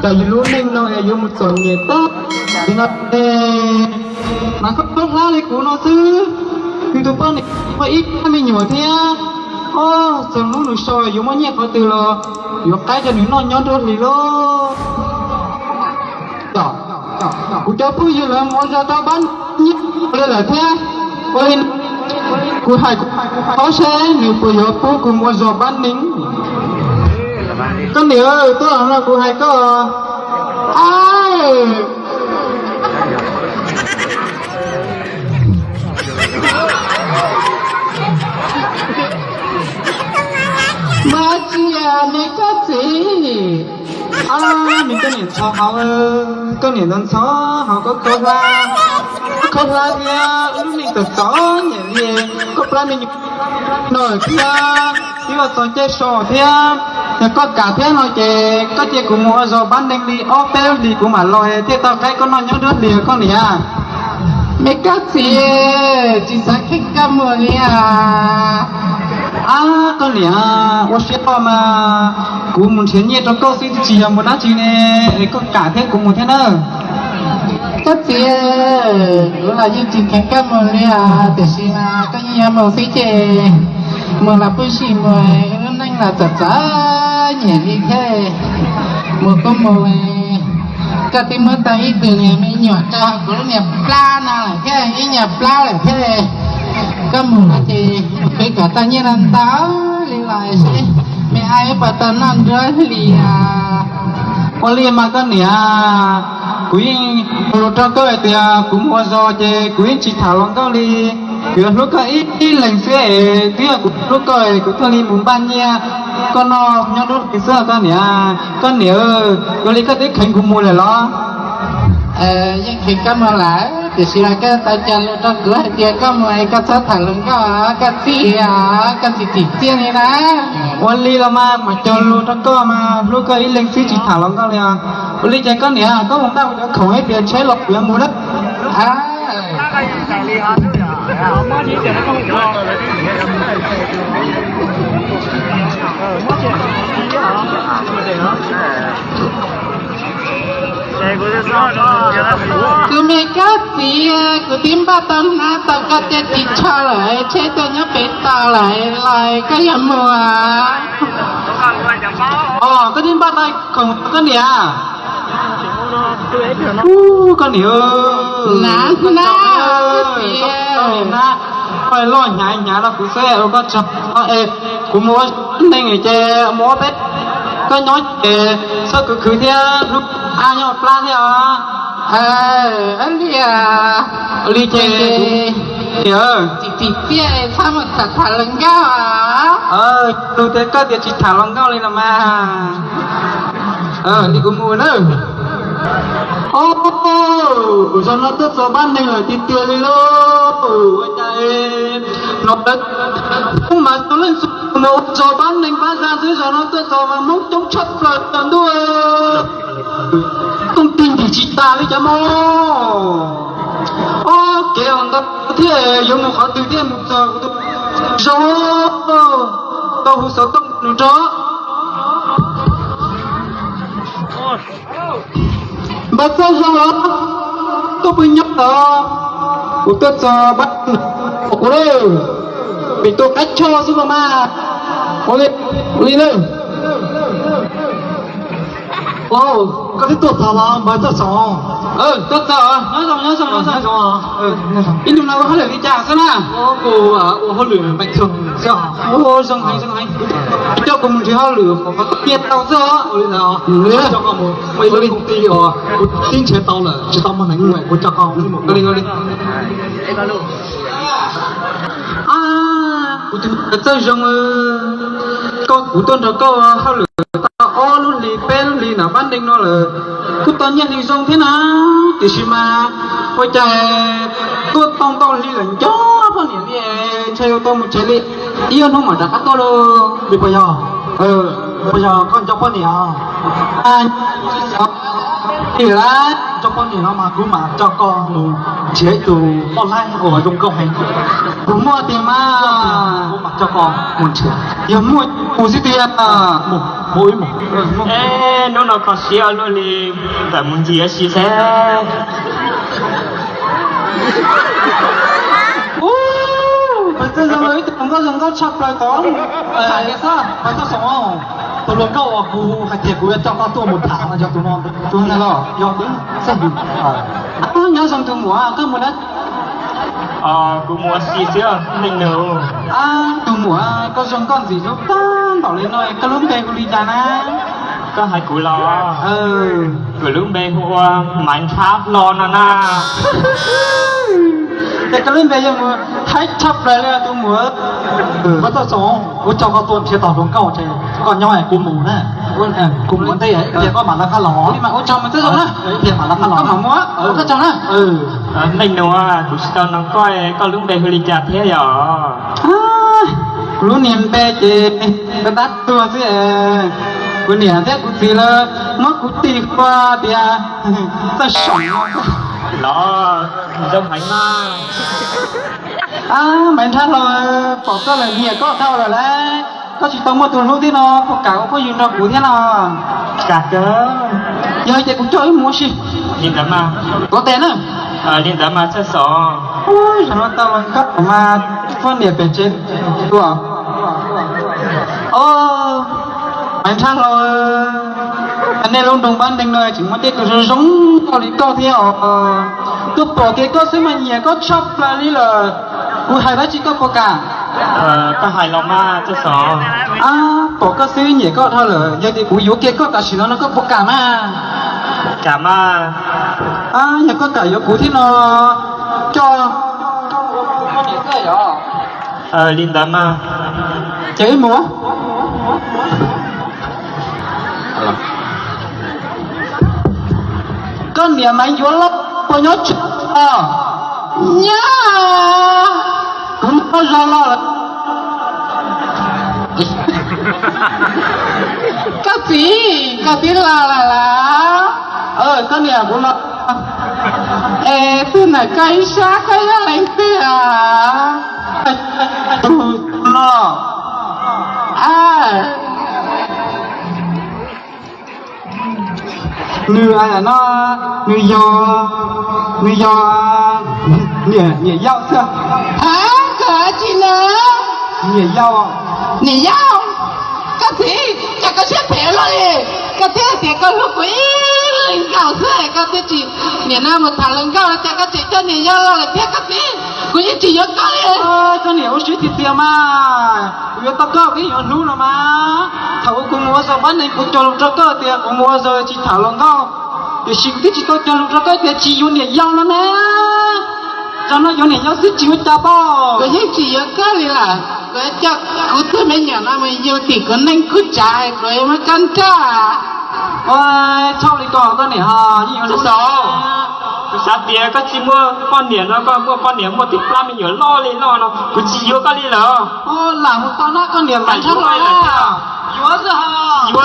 Cov yus lub neej no es yuav mus txom nyem tag li no, mas koj hlab li kuv no xwb, nws tus poj niam muaj ib me nyuam thiab, txog hnub nws so yuav muaj nyiaj qhov twg los yuav qaib rau nws noj nyob nruab hlis lauj. Kuv cov phooj ywg lawv mus ua zog tau pab nyiaj li lawm thiab. Ua li kuv hais kuv paub seb nws puas yuav pub kuv mus ua zog pab neeg. Koj niam, tuaj los no kuv hais koj. Mas tsis yog ne koj txiv. Nws koj niam ntxhov hauv, koj niam ntxhov hauv koj khaub hlab, khaub hlab thiab lub neej txom txom nyem li, koj plab me nyuam no thiab, twb ua txog caij so thiab. Yog koj kam thiab no ces koj cia kuv mus ua zog pab neeg li ob peb lub hlis kuv mam los thiaj tau qaib koj noj nyob nruab hlis koj niam. Me koj txiv, tsis xav kheev koj mus li as. Ab, koj niam, ua siab koj mas, kuv mus nrhiav nyiaj rau koj xwb tsis yog mus dab tsi ne, es koj kam thiab kuv mus thiab na. Koj txiv, kuv los yeej tsis kheev koj mus li os, tiam sis mas koj yeej yuav mus xwb ces mus los pub sim mus, lub neej los txom txom nyem li thiab, mus kuj mus. Koj twb muab tau ib tug niag me nyuam rau kuv lub niag plab no lawm thiab, ib nyuag plab lawm thiab. Koj mus no ces mus qhib kom tau nyiaj ntau li los seb me ab puas tau noj nruab hlis. Ua li mas koj niam, kuv yeej hais lus rau koj hais tias kuv mus ua zog ces kuv yeej tsis tham hluas nkauj li. Kuv yuav hlub koj ib leeg xwb es twb yog kuv hlub koj es kuv thiaj li mus npaj nyiaj koj noj nyob nruab hlis xwb koj niam. Koj niam, ua li koj twb kheev kuv mus lawm los? Yeej kheev koj mus lawm, tiam sis mas koj tau cog lus rau kuv hais tias koj mus es koj txhob tham hluas nkauj, koj txij, koj tsis tsim txiaj li na. Ua li los mas mam cog lus rau koj mas, hlub koj ib leeg xwb tsis tham hluas nkauj li os. Ua li ces koj niam, koj mus npaj kuv cov khoom ib pliag tsheb los kuv yuav mus na. Kuv me koj txiv, kuv twb npaj tau hnab tau koj tej ris tsho lawm, tsheb tuaj nyob pem tos lawm los koj yuav mus. Os, koj twb npaj tau khoom koj niam. Koj niam, na, koj loj hnyav hnyav rau kuv xwb, koj tso, kuv mus ua neeg ces mus ua peb, koj nyob ces txhob khwv khwv thiab, hlub ab nyob plab thiab os. Li, li ces txim txiaj txhob mus tham tham hluas nkauj. Lus tias koj tias tsis tham hluas nkauj li no mas. Li kuv mus na. Os, zaum no tuaj txog pab neeg lawm tiag tiag li lauj. Ua cas no lawv Hmoob mas tau leej txhua tus mus ua zog pab neeg pab zag xwb, zaum no tuaj txog mas Hmoob coob tshaj plaws tas ntuj. Kooj tig ntim tsis tas li cov Hmoob. Ob kev ntau thiab yuav mus qhov twg thiaj mus txog kuv tus zoo, tau hu xov tooj nws rov. Npawg Txawj Zoo los, koj puas nyob los? Kuv tuaj txog pab kuv lawm, vim tuaj qab choj xwb los mas. Ua li, ua li na. Koj twb tuaj txog los npawg Txawj Zoo? Tuaj txog, nyob zoo, nyob zoo, nyob zoo. Ib ntus no ua hauj lwm li cas xwb na? Kuv ua hauj lwm npaim thwm xwb. Zoo heev, zoo heev. Coj kuv mus nrhiav hauj lwm qhov qhov nyiaj tau xwb os. Ua li ntawd, coj koj mus, muaj ib lub công ty uas kuv tib nrhiav tau lawm tsis tau muaj neeg lawm, kuv coj koj mus. Ua li, ua li. Kuv tus Txawj Zoo, koj, kuv tuaj nrog koj hauj lwm tau ob lub hlis peb lub hlis nram pab neeg no lawm, kuj tau nyiaj hli zoo thiab na, tiam sis mas ua cas tuaj tau ntau hli lawm nco poj niam li, ntshai yuav tau mus tsev li, ib ob hnub mam rov qab tuaj lauj. Li puas yog? Puas yog koj nco poj niam? Li lawm, nco poj niam no mas kuv mam coj koj mus nrhiav ib tug poj laib uas zoo nkauj heev. Kuv muaj tiag mas, kuv mam coj koj mus nrhiav. Yog muaj kuv xwb tiag. Mus ib mus. Hnub no kho siab luaj li, tawm mus ncig ua si seb. Peb txawj zoo ib tug hluas nkauj zoo nkauj tshaj plaws tod. Peb txawj zoo, tus hluas nkauj uas kuv hais tias kuv yuav coj koj tuaj mus tham no yog tus no, tus no los yog tus xab hwm. Nyob zoo tus muam, koj mus dab? Kuv mus ua si xwb, neej nus. Tus muam, koj zoo nkauj ntxim hlub tag npaum li no, koj lub npe hu li cas na? Koj hais kuv los? Kuv lub npe hu ua Maiv Nrhab Hlo no na. Ces koj lub npe yuav mus haib tshaj plaws li tus muam. Koj txawj zoo, kuv coj koj tuaj nrhiav tau hluas nkauj ces koj nyob kuv mus na. Kuv mus ua ntej, ib pliag koj mam lawv qab los. Ib pliag mam lawv qab los. Koj mam mus, koj tso na. Neej nus, kuv tsis tau nug koj, koj lub npe hu li cas thiab yom? Kuv lub niag npe ces tab tuag xwb. Kuv niam thiab kuv txiv lawv muab kuv tis hu tias Txawj Seem los zoo heev na. Maiv Nrhab Hlo, pom koj lawm nyiam koj dhau lawm lauj. Koj tsis tau muaj tus hlub thiab no, puas kam ua phooj ywg nrog kuv thiab no? Kam kawg. Yog ces kuv coj wb mus ua si. Li ntawd mas. Tuav tes na. Li ntawd mas Txawj Xov. Zaum no tau los nkauj mas poj niam pem tsev tuaj. Maiv Nrhab Hlo, nej lub nroog Npab Neeg no tseem muaj tej tus zoo zoo nkauj li koj thiab os. Koj pom kiag koj xwb mas nyiam koj tshaj plaws li lawm. Kuv hais dab tsi koj puas kam? Koj hais los mas Txawj Xov. Pom koj xwb nyiam koj dhau lawm, yog tias kuv yuav kiag koj tam sim no no koj puas kam mas? Kam mas. Yog koj kam yuav kuv thiab no, coj. Li ntawd mas. Ces wb mus. Koj niam Maiv Yuav Loj puas nyob tsev os? Nyob. Kuv noj zog los lawm. Koj txiv, koj txiv los lawm las? Koj niam kuv no. Es twg ntawm koj ib sab koj yog leej twg os? Tus no los? Nws no, nws yog, nws yog niam, niam yau xwb. Hab, koj tsis na? Niam yau. Niam yau, koj txiv, cas koj siab phem luaj li. Koj thiaj tias koj hlub kuv ib leeg nkaus xwb koj thiaj tsis, niam no mus tham hluas nkauj los cas koj tseem coj niam yau los lawm thiab koj txiv. Kuv yeej tsis yuav koj li. Koj niam ua siab tiag tiag mas, kuv yuav tau koj kuv yeej yuav hlub no mas. Thaum uas kuv mus ua zog Npab Neeg kuv cog lus rau koj tias kuv mus ua zog tsis tham hluas nkauj, tiam sis kuv twb tsis tau cog lus rau koj tias tsis yuav niam yau no na. Zaum no yuav niam yau xwb tsis ua cas pob. Kuv yeej tsis yuav koj li lawm, kuv coj kuv tus me nyuam no mus yug tim kuv neej kuv tsav kuv muab koj nrauj. Txhob li ko koj niam, yeej yuav hlub. Kuv xav tias koj tsis muaj poj niam no, koj muaj poj niam muaj tib plab me nyuam loj li loj no, kuv tsis yuav koj li lawm. Lam mus tau na koj niam Maiv Nrhab Hlo. Yuav xwb hos.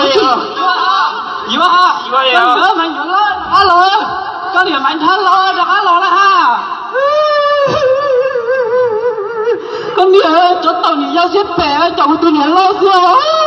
Yuav, yuav, yuav hos. Koj niam Maiv Nrhab Hlo, rov qab los, koj niam Maiv Nrhab Hlo rov qab los lawm hab. Koj niam, tsov tom niam yau siab phem, caum kuv tus niam loj xwb.